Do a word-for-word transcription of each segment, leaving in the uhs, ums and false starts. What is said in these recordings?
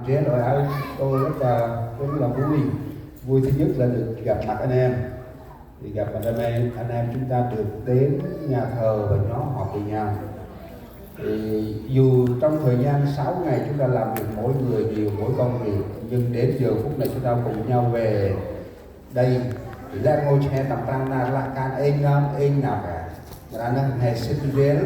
Thế rồi, ơi, tôi rất là, rất là vui. Vui thứ nhất là được gặp mặt anh em. Thì gặp mặt anh em, anh em chúng ta được đến nhà thờ và nhóm họp cùng nhau. Thì dù trong thời gian sáu ngày chúng ta làm việc mỗi người nhiều mỗi công việc, nhưng đến giờ phút này chúng ta cùng nhau về đây. Lĕ rngôch he tâm răng nar lah kan êng nơm êng nơm. Mra nơh he sĭt ndrel,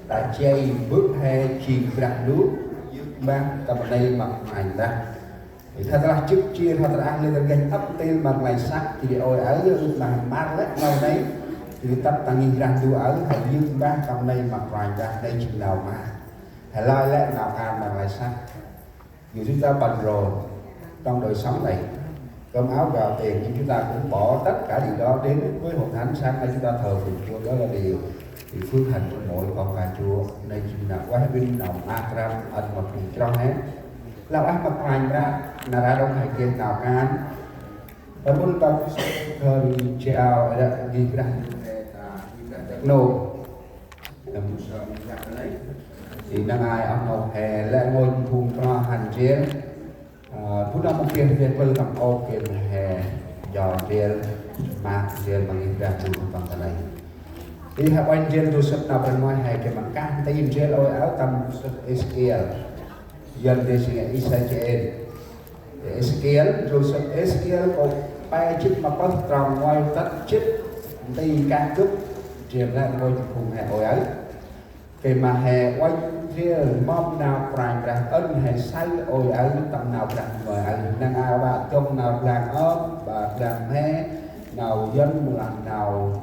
ta jay mbơ̆ he jêng Brah Ndu, yơk mbah tâm nây ma Kôranh Brah. Thì thật là chức chia, thật là ác liệt, gánh ấp tên mà ngày sắc, thì ôi ới, ước mà mar lĕ nau nây, thì tăp ta ngih Brah Ndu ới, he yơk mbah tâm nây ma Kôranh Brah, nây jêng nau ma. He lơi lĕ nau kan ma ngày sắc. Dù chúng ta bận rộn trong đời sống này, cơm áo gạo tiền, nhưng chúng ta cũng bỏ tất cả điều đó đến với hội thánh sáng nay chúng ta thờ phượng Chúa, đó là điều thì phước hạnh của mỗi con cái Chúa. Nay chúng ta quá bên lòng ác ram ăn mặc mình cho hết. Là ác mặc lành ra, là ra đông hãy kiên nào can. Và muốn bác thờ chào đã đi ra, đi ra nô. Thì năng ai ăp nô he lĕ rngôch phung tro hăn jêl. Ơ, phung nơm mâu geh, geh klơ tâm ôp geh ma he, jao jêl, ma jêl ma ngih Brah Ndu tâm ta nây. Thì he uănh jêl ndrôl sĭt nau Brah Ndu he geh ma kah nti jêl ôi ơ tâm sĭt Êsêkiel. Yuăn geh si ngeh Êsêkiel. Êsêkiel, ndrôl sĭt Êsêkiel kô pe jê̆t ma pơh trong nguay tât jê̆t nti kah gâp, jêl lĕ rngôch phung he ôi ơ. Geh ma he uănh jêl mâm nau Kôranh Brah ăn he say ôi ơ tâm nau Brah Ndu ơi. Năng a ba dŏng nau blang ơm, ba blang he, nau Yuăn mâu lah nau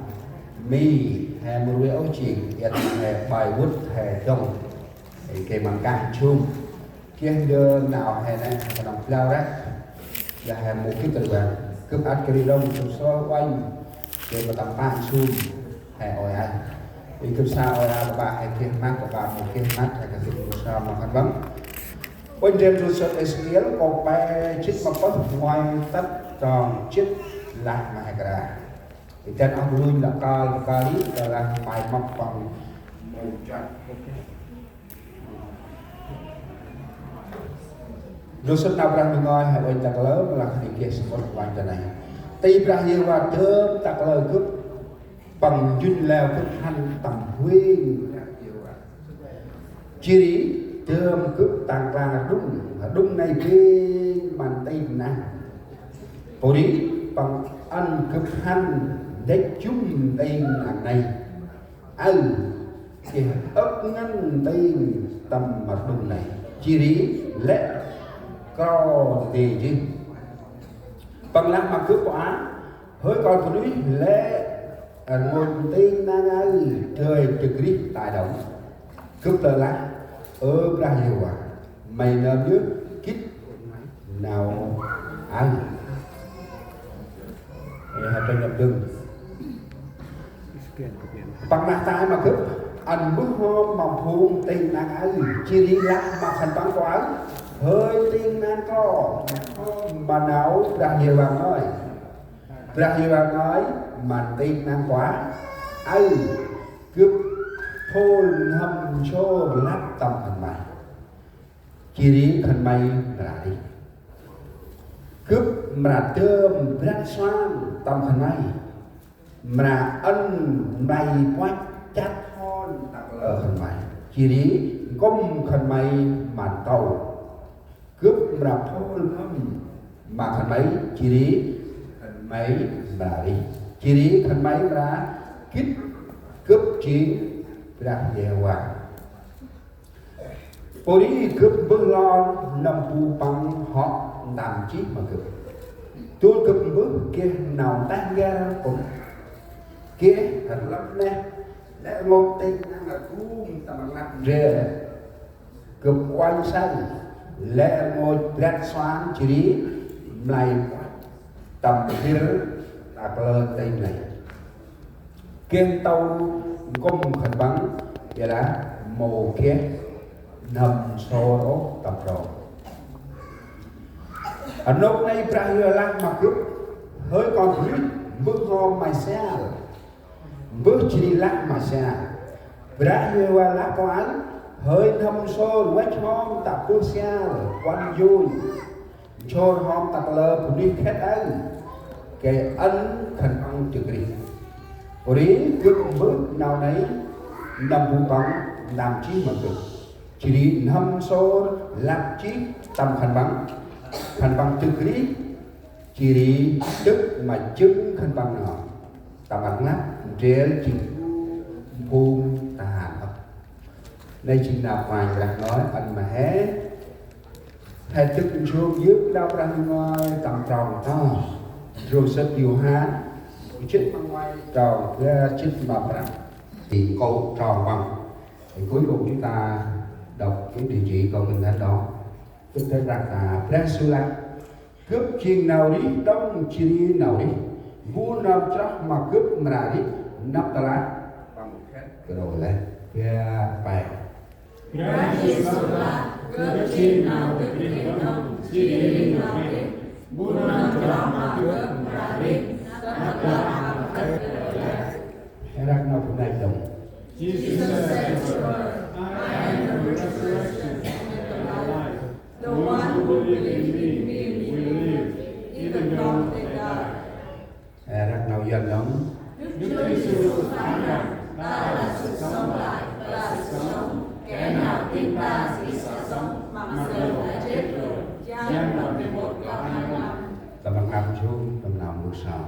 Mi, he mâu rvê ôh jêng, yơn he bai vât he dŏng. Geh ma kah jum. Geh ndơ nau he nê, he knŏng blau rek. Gah he mâu gĭt rvang. Gâp ăt kri rŏng, gâp sŏ uănh. Geh ma tâm păng sum. He ôi ơ. Ê gâp sa ôi ơ ba he geh măt, ba mâu geh măt, he gâp sĭt gâp sa ma khân păng. Uănh jêl ndrôl sĭt Êsêkiel, kô pe jê̆t ma pơh nguay tât trong jê̆t lah ma he kra. Ê dăn ăp lunh lah kal, kal i, lah may mâp păng mâu chăt. Ndrôl sĭt nau Brah Ndu ngơi, he uănh ta klơ, mâu lah khân geh samƀŭt uănh ta nây. Ti Brah Yêhôva dơm ta klơ gâp, păng njŭn leo gâp hăn tâm huêng Brah Yêhôva. Jêh ri dơm gâp tăng klang rđŭng, rđŭng nây bêng ma nti nang. Pô ri păng ăn gâp hăn ndĕch jŭm nti nang nây. Aơ, geh âk ngăn nti tâm rđŭng nây. Jêh ri lĕ kro nti jêh. Păng lah ma gâp pô a, hơi kon bunuyh, lĕ rngôch nti nang aơ dơi dâk rêh tai đŏng. Gâp lơ lah: Ơ Brah Yêhôva, may nơm yơh gĭt nau aơ. Ê, ha, tơ nhập dâng. Păng lah tay ma gâp: Ăn mbơh hŏm ma phung nti nang aơ. Jêh ri lah ma khân păng pô aơ: Hơi nti nang klo, ma nau Brah Yêhôva ngơi. Brah Yêhôva ngơi ma nti nang kua aơ, gâp phôl n'hâm nsôr lăp tâm khân may. Jêh ri khân may mra rêh. Gâp mra dơm brat suan tâm khân may. Mra ăn mlay puăch chăt hon ta klơ khân may. Jêh ri nkŭm khân may ma ntâu. Gâp mra phôl n'hâm ma khân may, jêh ri khân may mra rêh. Jêh ri khân may mra gĭt gâp jêng Brah Yêhôva. Pô ri gâp mbơh lon nâm bu păng hŏ ntăm jêh ma gâp. Dôl gâp mbơh geh nau nteh n'gar pŭn. Geh rlăp neh, lĕ rngôch nti nang rgum tâm rnglăp ndrel. Gâp uănh say, lĕ rngôch brat suan jêh ri mlay puăch tâm bơh ta klơ nti nây. Geh ntâu nkŭm khân păng, ƀiălah mâu geh n'hâm nsôr ôh tâm trôm. Anôk nây Brah Yêhôva lah ma gâp: Hơi kon bunuyh, mbơh hŏm ma Sêal. Mbơh jêh ri lah ma Sêal: Brah Yêhôva lah pô aơ: Hơi n'hâm nsôr văch hŏm tă bơh siar kuăn yônh, nsôr hŏm ta kalơ bunuyh khât aơ, gay ăn khân păng dâk rêh. Ri gâp mbơh nau nây, nâm bu păng, nâm jêh ma gâp. Jêh ri n'hâm nsôr lăp jêh tâm khân păng, khân păng dâk rêh. Jêh ri dâk ma jâng khân păng nơh, tâm rnglăp ndrel jêng phung tahan âk. Nây jêng nau Kôranh Brah ngơi ăn ma he. He dâk nsum yơk nau Brah ngơi tâm trong ta. Ndrôm sĭt Yôhan, jât ma nguay trong, jât ma prăm. Thì câu trong bằng. Thì cuối cùng chúng ta đọc cái địa chỉ cầu nguyện thánh đó. Đức Thánh Brah ta, Brah Yêsu lah: Gâp jêng nau rêh đŏng jêh ri nau rêh. Bu nơm chroh ma Gâp mra rêh, nđâp tơlah păng khât kơdrô̆ lĕ. Bar pe. Brah Yêsu lah: Gâp jêng nau rêh đŏng jêh ri nau rêh. Bu nơm chroh ma Gâp mra rêh, nđâp tơlah păng khât kơdrô̆ lĕ. He răk nau bu nai đŏng. Jesus said to her, "I am the resurrection and the life. The one who believes in me will live, even though they die." He răk nau Yuăn đŏng. Đức Giêsu phán rằng, "Ta là sự sống lại và sự sống. Kẻ nào tin ta thì sẽ sống, mặc dù đã chết rồi." Giăng đoạn mười một câu hai mươi lăm. Tâm ban ngập Chúa, tâm nau mục sao.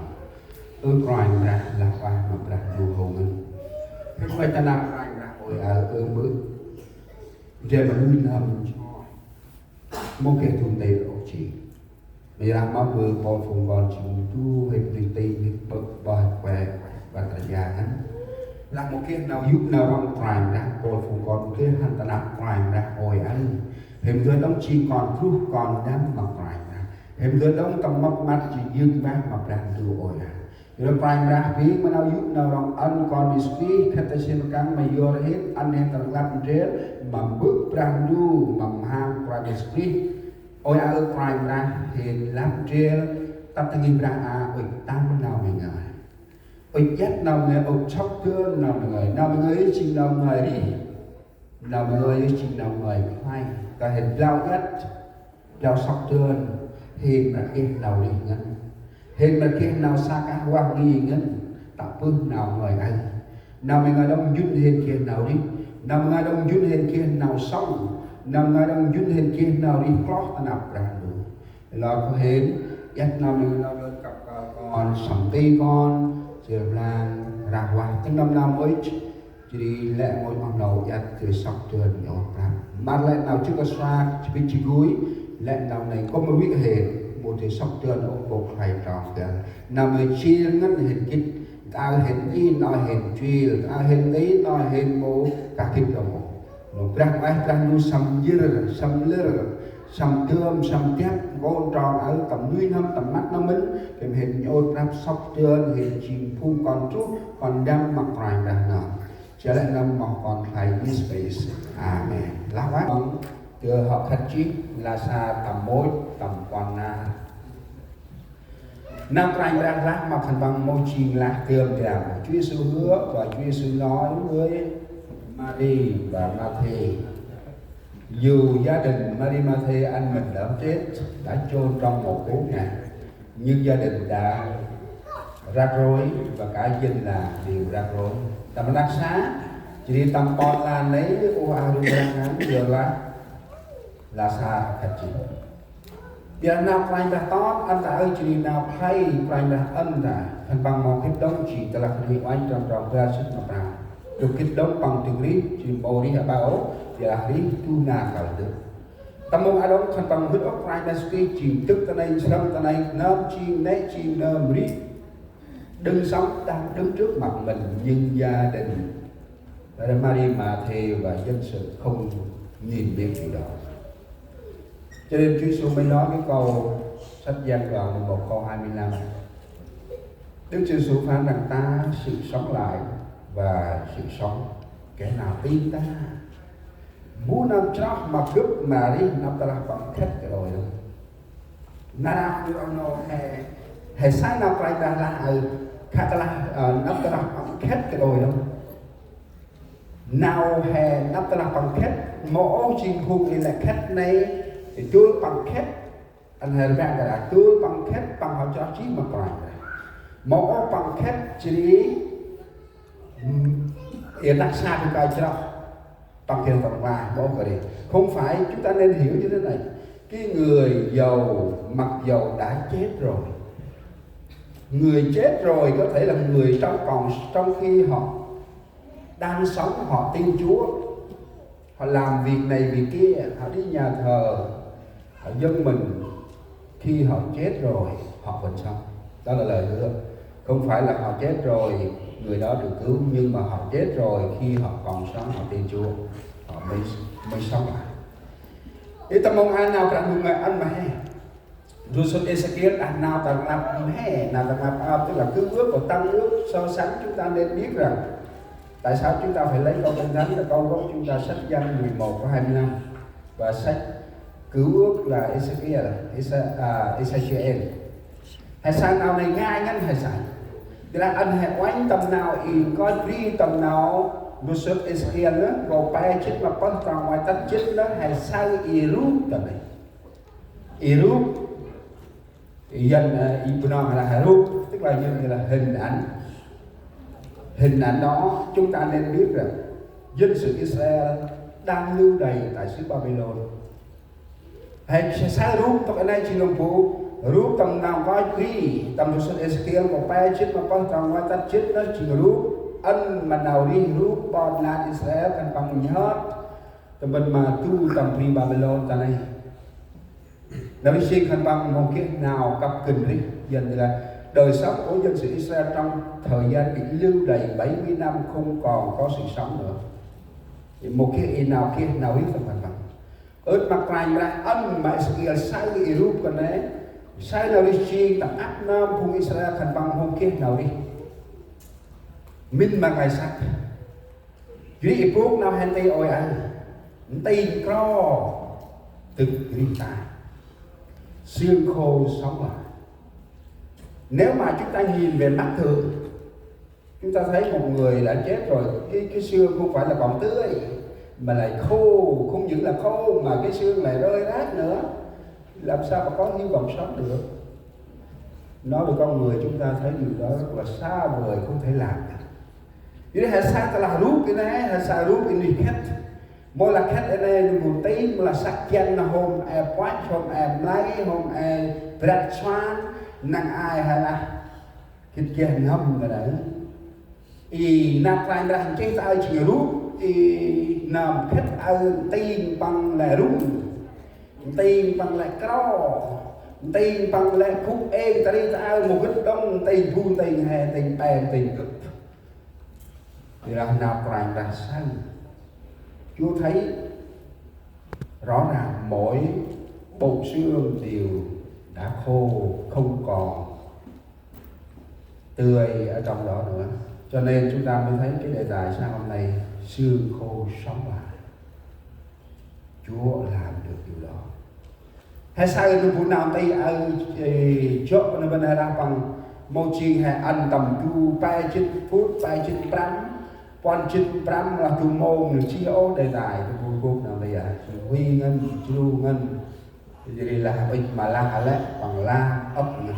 Ơ Kôranh Brah, lah ueh ma Brah Ndu hô ngăn. Khân may ta nau Kôranh Brah ôi aơ, ơ mbơ̆. Ndrel ma nuih n'hâm nchoh. Mâu geh du ntil ôh jêh. Mâu lah ma bơ̆ Pôl phung kon jêng du huê bri ti, huê bơ̆ bơh kuê, kuê, kuê ta ya ngăn. Lah mâu geh nau yô̆ nau rŏng Kôranh Brah, Pôl phung kon mâu geh hăn ta nau Kôranh Brah ôi aơ. Hên dơi đŏng jêng kon druh kon ndăm ma Kôranh Brah. Hên dơi đŏng tâm mâp măt jêng yơk mbah ma Brah Ndu ôi aơ. Yor Kôranh Brah bêng ma nau yô̆ nau rŏng ăn Kon Yêsu Krist khât ta sĭn rkăng ma yor hên ăn hên tâm rnglăp ndrel ma Mbơ̆ Brah Ndu ma mham Kôranh Yêsu Krist. Ôi aơ Kôranh Brah hên lăp ndrel tât ta ngih Brah a ŭch tâm nau mhe ngơi. Ŭch iăt nau mhe ngơi, ŭch sŏk dơn nau mhe ngơi, nau mhe ngơi jêng nau ngơi rêh. Nau mhe ngơi jêng nau ngơi khlay. Ta hên blao iăt, blao sŏk dơn, hên mra geh nau rêh ngăn. Hên mra geh nau sa kah vah ngăn, tă bơh nau ngơi aơ. Nau mhe ngơi đŏng njŭn hên geh nau rêh. Nau mhe ngơi đŏng njŭn hên geh nau sŏng. Nau mhe ngơi đŏng njŭn hên geh nau rêh kloh ta năp Brah Ndu. Lor kơ hên, iăt nau mhe ngơi nau lơn kăp kơl kon, săm ti kon, jêl blang, rah vah, tĭng nâm nau môi, jêh ri lĕ môi oh nâu iăt, jêh ri sŏk dơn nhŏ prăp. Măt lĕ nau jêh kơ suak, jêh ri jêh gui, lĕ nau nây kŏm rvĭ hên, mâu jêh sŏk dơn ôh bôk khlay trong dơn. Nau mhe jêh ngăn hên gĭt, ta hên ti, nau hên jêl, ta hên ti, nau hên mâu, kah gĭt đŏng ôh. Nô Brah Huêng Ueh Brah Ndu săm yơr, săm lơr, săm dơm, săm dăp, nkôn trong aơ, tâm nuih n'hâm, tâm măt n'hâm mĭn, gay ma hên nhôt prăp sŏk dơn, hên jêng phung kon truh, kon ndăm ma Kôranh Brah nơh. Jêh lĕ nâm moh kon khlay Yêsu Krist. Amen. Lah ueh, dơi hŏ khât jêh, lah sa tâm môch, tâm puăn nar. Nau Kôranh Brah lah ma khân păng mâu jêng lah dơm dam. Chúa Giêsu hứa và Chúa Giêsu nói với Mari và Marthê: Dù gia đình Mari Marthê ăn mình đã chết, đã chôn trong một khố nhà, nhưng gia đình đã rắc rối và cả dân làng đều rắc rối. Tâm rnăk sa, jêh ri tâm ƀon lan nây, ôh a rŭng răng ngăn, yor lah Lasar khât jêh. Ƀiălah nau Kôranh Brah ton ăn ta aơ jêh ri nau khlay Kôranh Brah ăn ta, khân păng mâu gĭt đŏng jêh tơlah rêh uănh trong trong bar jêt ma prăm. Dôk gĭt đŏng păng dâk rêh, jêh ri mâu rêh aƀaơ ôh, ƀiălah rêh du nar kăl dơ̆. Tâm mâu a đŏng khân păng mâu gĭt ôh Kôranh Brah Yêsu Krist jêng dâk ta nây, nsrăng ta nây, nơm jêng nê jêng nơm rêh. Đừng sống đang đứng trước mặt mình, nhưng gia đình Mari, Marthê và dân sự không nhìn biết điều đó. Cho nên Chúa Giêsu mới nói cái câu, sách Giăng đoạn mười một câu hai mươi lăm. Đức Chúa Giêsu phán rằng ta sự sống lại và sự sống. Kẻ nào tin ta, bu nơm chroh ma Gâp mra rêh, nđâp tơlah păng khât kơ đôi đŏng. Nar aơ, ơ, nô he, he saơ nau Kôranh Brah lah, ơ, khât tơlah, ơ, nđâp tơlah păng khât kơ đôi đŏng. Nau he nđâp tơlah păng khât Mâu ôh jêng phung i lĕ khât nây, i dôl păng khât, ăn he rvăng kơ đah dôl păng khât, păng hŏ chroh jêh ma Kôranh Brah. Mâu ôh păng khât jêh ri, ưm, i năk sa bơh kơi chroh, păng khât tâm lai, mâu ôh kơt ri. Không phải, chúng ta nên hiểu như thế này. Cái người giàu mặc dầu đã chết rồi. Người chết rồi có thể là người trong còn, trong khi họ đang sống, họ tin Chúa, họ làm việc này việc kia, họ đi nhà thờ, họ dâng mình. Khi họ chết rồi, họ vẫn sống. Đó là lời hứa. Không phải là họ chết rồi, người đó được cứu, nhưng mà họ chết rồi, khi họ còn sống, họ tin Chúa, họ mới, mới sống lại. Ê, tâm mong ai nau Brah Ndu ngơi ăn ma he. Ndrôl sŭt Êsêkiel đah nau tâm rnglăp mhe, nau tâm rnglăp, à, tức là Cựu Ước và Tân Ước, so sánh, chúng ta nên biết rằng tại sao chúng ta phải lấy câu Kinh Thánh là câu gốc, chúng ta sách Giăng mười một câu hai mươi lăm và sách Cựu Ước là Êsêkiel, Êsa-, à, Êsêkiel. He say nau nây ngai ngăn he say. Tức là ăn he uănh tâm nau i nkoch bri tâm nau ndrôl sŭt Êsêkiel nơh, câu pe jê̆t ma pơh trong ngoai tât jê̆t nơh, he say i rup tâm nây. I rup, dân, ờ, i Bunong là rup, tức là như là hình ảnh. Hình ảnh đó chúng ta nên biết rằng dân sự Israel đang lưu đày tại xứ Babylon. He say rup tŏk nây jêng rup, rup tâm nau nkoch bri, tâm ndrôl sŭt Êsêkiel, câu pe jê̆t ma pơh trong ngoai tât jê̆t nơh jêng rup, ăn ma nau rêh rup ƀon lan Israel khân păng nhhơt tâm ban ma du tâm bri Babylon ta nây. Nau rêh jêng khân păng mâu geh nau kăp gân rêh, dân là đời sống của dân sự Israel trong thời gian bị lưu đày bảy mươi năm không còn có sự sống nữa. Thì mâu geh i nau geh nau rêh tâm khân păng. Ơt ma Kôranh Brah ăn ma Êsêkiel say i rup kơt nây, say nau rêh jêng tâm ăp nơm phung Israel khân păng mâu geh nau rêh. Mĭn ma ngai săk. Jêh ri i bôk nau he nti ôi aơ. Nti nkro dâk rêh tai. Xương khô sống lại. Nếu mà chúng ta nhìn về mắt thường, chúng ta thấy một người đã chết rồi, cái, cái xương không phải là còn tươi, mà lại khô, không những là khô mà cái xương lại rơi rác nữa. Làm sao mà có hy vọng sống được? Nói về con người, chúng ta thấy điều đó rất là xa vời, không thể làm được. Jêh ri he say tơlah rup i nây, he say rup i nuyh khât. Mâu lah khât i nây, nơh mâu tĭng, mâu lah săk jăn, nơh hôm e puăch, hôm e mlay, hôm e brat suan, năng ai he lah gĭt geh n'hâm kơt nây. I nơm Kôranh Brah nchih ta aơ jêng rup, i nơm khât aơ nti păng lĕ rŭng, nti păng lĕ kro, nti păng lĕ gŭ êng ta ri ta aơ mâu gĭt đŏng, nti bu, nti he, nti pe, nti gâp. Thì là nơm Kôranh Brah say. Chúa thấy rõ ràng mỗi bộ xương đều đã khô, không còn tươi ở trong đó nữa. Cho nên chúng ta mới thấy cái đề tài sáng hôm nay, xương khô sống lại. Chúa làm được điều đó. He say nơh bu nau nti aơ, ê, jŏ nơh bân he lah păng mâu jêng he ăn tâm du pe jê̆t phút, pe jê̆t prăm, puăn jê̆t prăm lah du mông nơh, jêh ôh đề tài nơh bu bôk nau nti aơ. Huy ngăn, jru ngăn. Jêh ri lah ŭch ma lah lĕ, păng lah âk nơh.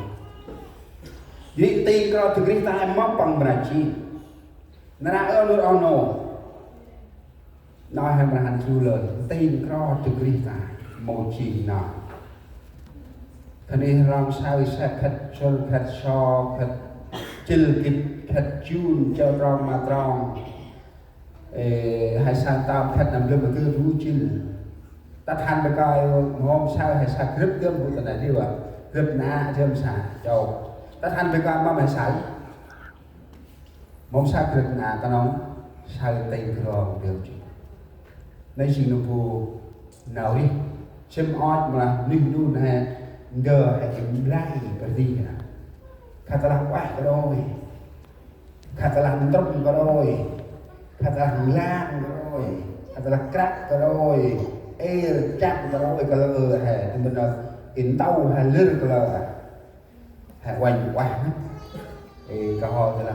Jêh ri nti nkro dâk rêh tai mâm păng mra jêh. Nar aơ nơh oh nô. Nau he mra hăn jru lơn, nti nkro dâk rêh tai, mâu jêng nau. Khân ay rong say, say khât sŭl, khât so, khât jêl gĭt, khât jun, chao trong ma trong. Ê, he say tâm khât năm lơm ma gơ du jêl. Tât hăn bơh kơi mâu hôm say, he say grơp dơm bu ta nây di wa. Grơp na dơm say, chao. Tât hăn bơh kơi mâm he say. Mâu say grơp na, ta nông say nti nkro dâk rêh. Nây jêng nơh bu nau rêh. Sĭm ôch mâu lah nuyh nun he, ndơ he i mlay bơh rêh he. Khât tơlah ueh kơ đôi. Khât tơlah ndrŭm kơ đôi. Khât tơlah nglang kơ đôi. Khât tơlah krăk kơ đôi. Ê, chăm kơ đôi kơ lơ he. Tâm ban nơh i ntâu he lơr kơ lơ he. He uănh ueh. Ê, kơho tơlah